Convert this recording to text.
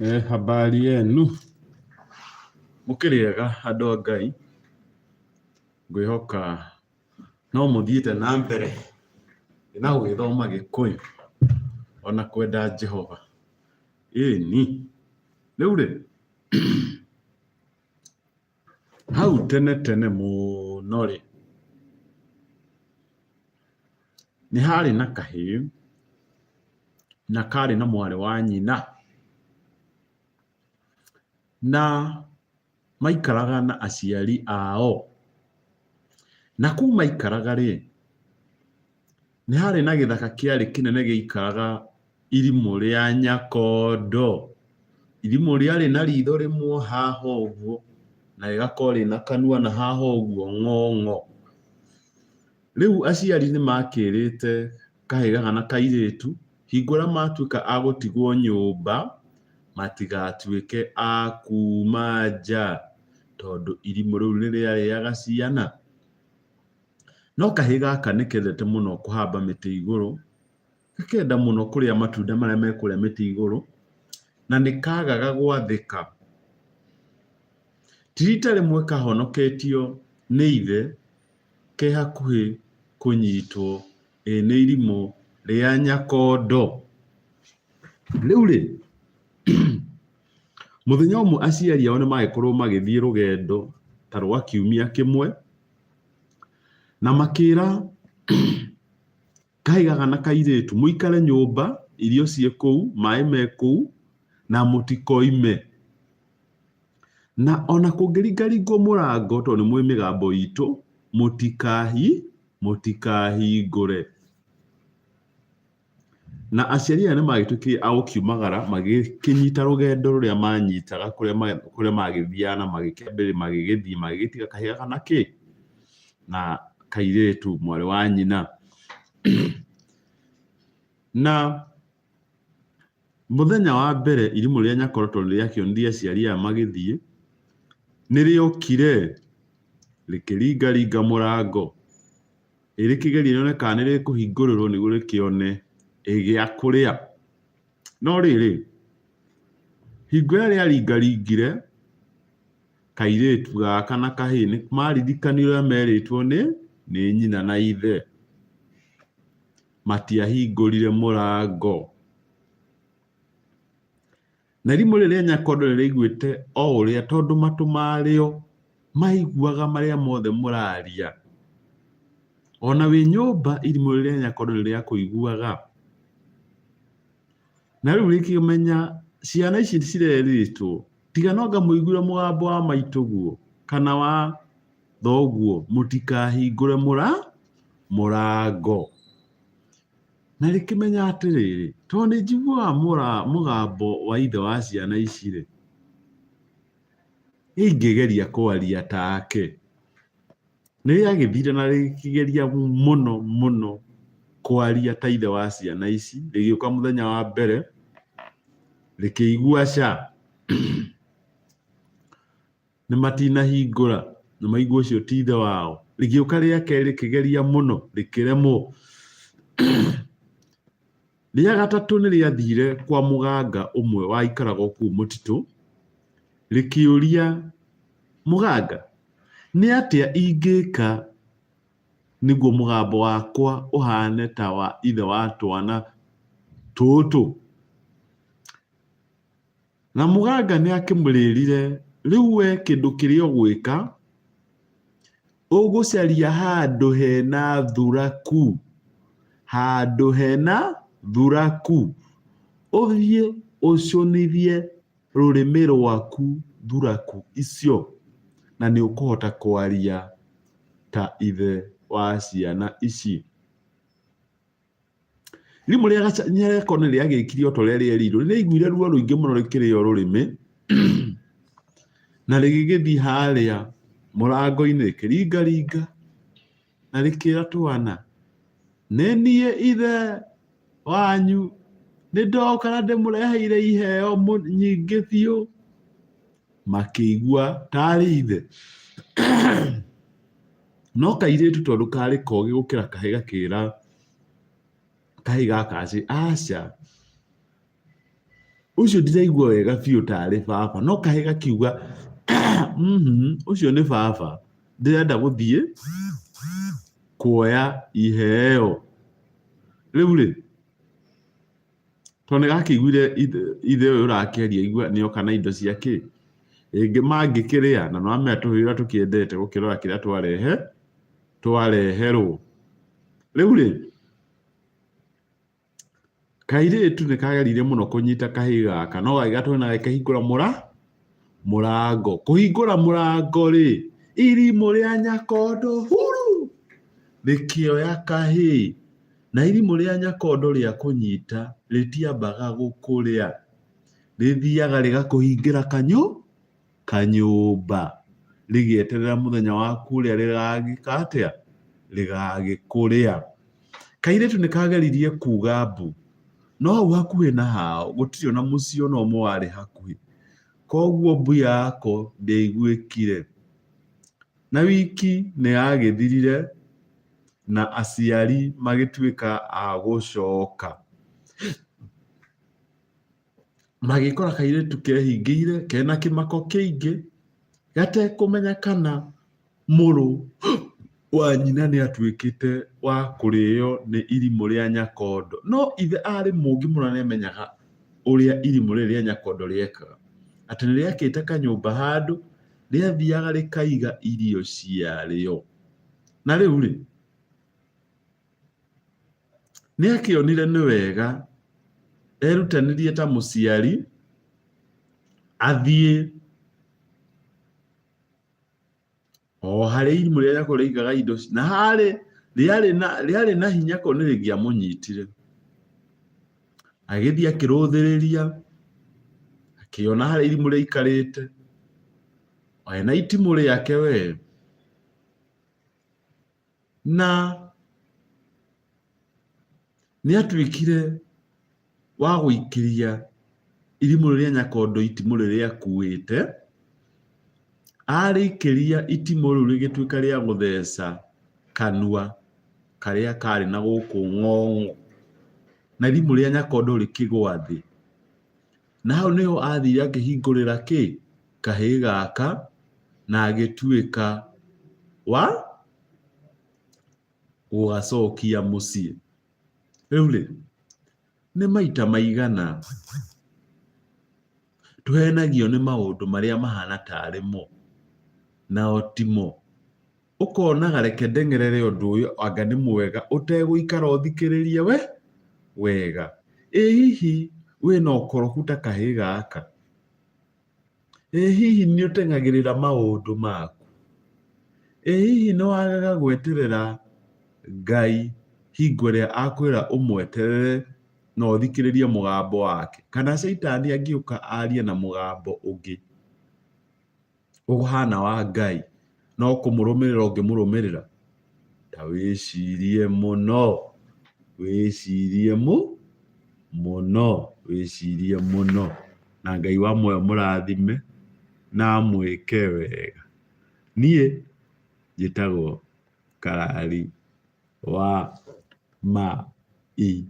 Habari yenu? Mũkĩrĩ ega andũ a Ngai? Ngwĩhoka no mũthiĩte na mbere na gũgĩthoma Gĩkũyũ ona kwenda Jehova. Ĩni, rĩu rĩ, hau tene tene mũno rĩ, nĩ harĩ na kahĩĩ na karĩ na mwarĩ wa nyina, na maikaraga na aciari ao. Na kũu maikaraga rĩ, nĩ harĩ na gĩthaka kĩarĩ kĩnene gĩaikaraga irimũ rĩa Nyakondo. Irimũ rĩarĩ na ritho rĩmwe haha ũguo, na rĩgakorwo rĩna kanua na haha ũguo ng'ong'o. Rĩu aciari nĩ makĩrĩte kahĩĩ gaka na kairĩtu, hingo ĩrĩa matuĩka a gũtigwo nyũmba, matigatuĩke a kuma nja, tondũ irimũ rĩu nĩ rĩarĩaga ciana. No kahĩĩ gaka nĩ kendete mũno kũhamba mĩtĩ igũrũ, gakenda mũno kũrĩa matunda marĩa me kũrĩa mĩtĩ igũrũ, na nĩ kagaga gwathĩka. Ti rita rĩmwe kahonoketio nĩ ithe ke hakuhĩ kũnyitwo ĩ nĩ irimũ rĩa Nyakondo. Rĩu rĩ, mũthenya ũmwe aciari ao nĩ magĩkorwo magĩthiĩ rũgendo ta rwa kiumia kĩmwe, na makĩra kahĩĩ gaka na kairĩtu mũikare nyũmba, irio ciĩ kũu, maĩ me kũu, na mũtikoime. Na ona kũngĩringaringwo mũrango tondũ nĩ mũĩ mĩgambo itũ, mũtikahingũre. Na aciari aya nĩ magĩtuĩkire a gũkiumagara magĩkĩnyita rũgendo rũrĩa manyitaga kũrĩa magĩthiaga na magĩkĩambĩrĩria magĩgĩthiĩ magĩgĩtiga kahĩĩ gaka na kĩ? Na kairĩtu mwarĩ wa nyina. Na Mũthenya wa mbere irimũ rĩa Nyakoroto nĩrĩakĩonire aciari aya magĩthiĩ, nĩrĩokire rĩkĩringaringa mũrango, ĩ rĩkĩgerie rĩone kana nĩrĩkũhingũrĩrwo nĩguo rĩkĩone gĩa kũrĩa. No rĩrĩ, hingo ĩrĩa rĩaringaringire, kairĩtu gaka na kahĩĩ nĩmaririkanire ũrĩa merĩtwo nĩ nyina na ithe. Matiahingũrire mũrango. Na irimũ rĩrĩ rĩa Nyakondo nĩrĩaiguĩte o ũrĩa tondũ matũ marĩo maiguaga marĩa mothe mũraria. Ona wĩ nyũmba irimũ rĩrĩ rĩa Nyakondo nĩrĩakũiguaga. Na rĩu rĩkĩmenya ciana ici cirerĩtwo, tiga no anga mũiguire mũgambo wa maitũguo kana wa thoguo mũtikahingũre mũrango. Na rĩkĩmenya atĩrĩrĩ, tondũ nĩ njiguaga mũgambo wa ithe wa ciana ici-rĩ, ingĩgeria kwaria take. Nĩ rĩagĩthire na rĩkĩgeria mũno mũno kwaria ta ithe wa ciana ici, rĩgĩũka mũthenya wa mbere, rĩkĩigua ca. Nĩ matinahingũra, na maigua ũcio ti ithe wao. Rĩgĩũka rĩa kerĩ rĩkĩgeria mũno, rĩkĩremwo. Rĩa gatatũ nĩ rĩathire kwa mũganga ũmwe waikaraga o kũu mũtitũ, rĩkĩũria mũganga, nĩ atĩa ingĩka nĩguo mũgambo wakwa ũhane ta wa ithe wa twana tũtũ? Na mũganga nĩ akĩmwĩrire, rĩu we kĩndũ kĩrĩa ũgwĩka, ũgũcaria handũ hena thuraku, handũ hena thuraku, ũthiĩ ũcũnithie rũrĩmĩ rwaku thuraku icio, na nĩ ũkũhota kwaria ta ithe wa ciana ici. Irimũ rĩa Nyareko nĩ rĩagĩkire o ta ũrĩa rĩerirwo. Nĩ rĩaiguire ruo rũingĩ mũno rĩkĩrĩo rũrĩmĩ, na rĩgĩgĩthiĩ harĩa mũrango-inĩ rĩkĩringaringa, na rĩkĩra twana, nĩ niĩ ithe wanyu, nĩ ndoka na ndĩmũreheire iheo nyingĩ biũ. Makĩigua tarĩ ithe. No kairĩtu tondũ karĩ kogĩ gũkĩra kahĩĩ gakĩra kahĩĩ gaka atĩ aca, Ũcio ndiraigua wega biũ tarĩ baba. No kahĩĩ gakiuga, ũcio nĩ baba, ndĩrenda gũthiĩ kuoya iheo. Rĩu rĩ, tondũ nĩ gakĩiguire ithe ũyũ ũrakĩaria aigua nĩ oka na indo cia kĩ, rĩngĩ mangĩkĩrĩa, na nĩ wamenya tũhĩĩ ũrĩa tũkĩendete gũkĩrora kĩrĩa twarehe, twareherwo. Rĩu rĩ, kairĩtu nĩ kageririe mũno kũnyita kahĩĩ gaka no gagĩgatũra na gagĩkahingũra mũrango. Kũhingũra mũrango rĩ, irimũ rĩa Nyakondo huru! Rĩkĩoya kahĩĩ. Na irimũ rĩa Nyakondo rĩa kũnyita rĩtiambaga gũkũrĩa, rĩthiaga rĩgakũhingĩra kanyũmba, rĩgĩeterera mũthenya waku ũrĩa rĩgagĩka atĩa? Rĩgagĩkũrĩa. Kairĩtu nĩ kageririe kuga mbu, no hau hakuhĩ na hao gũtirĩ ona mũciĩ ona ũmwe warĩ hakuhĩ, koguo mbu yako ndĩaiguĩkire. Na wiki nĩ yagĩthirire na aciari magĩtuĩka a gũcoka. Magĩkora kairĩtu kehingĩire kena kĩmako kĩingĩ gatekũmenya kana mũrũ wa nyina nĩ atuĩkĩte wa kũrĩo nĩ irimũ rĩa Nyakondo. No ithe arĩ mũũgĩ mũno na nĩ amenyaga ũrĩa irimũ rĩrĩ rĩa Nyakondo rĩekaga. Atĩ nĩ rĩakĩte kanyũmba handũ, rĩathiaga rĩkaiga irio ciarĩo. Na rĩu rĩ, nĩ akĩonire nĩ wega erutanĩrie ta mũciari athiĩ o harĩa irimũ rĩrĩa rĩakorwo rĩaigaga indo na harĩ rĩarĩ na rĩarĩ na hinya korwo nĩ rĩngĩamũnyitire. Agĩthiĩ akĩrũthĩrĩria, akĩona harĩa irimũ rĩaikarĩte, ena itimũ rĩake we, na nĩ atuĩkire wa gũikĩria irimũ rĩrĩa Nyakondo itimũ rĩrĩa akuĩte, arĩikĩria itimũ rĩu rĩgĩtuĩka rĩa gũtheca kanua karĩa karĩ na gũkũ ng'ong'o, na irimũ rĩa Nyakondo rĩkĩgwa thĩ. Na hau nĩho athire akĩhingũrĩra kĩ? Kahĩĩ gaka na agĩtuĩka wa gũgacokia mũciĩ. Rĩu rĩ, nĩ maita maigana tũhenagio nĩ maũndũ marĩa mahana tarĩ mo, nao timo? Ũkonaga reke ndeng'erere ũndũ ũyũ anga nĩ mwega ũtegũikara ũthikĩrĩrie we wega. Ĩ hihi wĩna ũkoroku ta kahĩĩ gaka? Ĩ hihi nĩ ũteng'agĩrĩra maũndũ maku? Ĩ hihi nĩ wagaga gweterera Ngai hingo ĩrĩa akwĩra ũmweterere na ũthikĩrĩrie mũgambo wake? Kana caitani angĩũka arie na mũgambo ũngĩ ũhana wa Ngai, no kũmũrũmĩrĩra ũngĩmũrũmĩrĩra? Ta wĩcirie mũno, wĩcirie mũno, wĩcirie mũno. Na Ngai wa muoyo amũrathime na amwĩke wega. Niĩ njĩtagwo Karari wa Maina.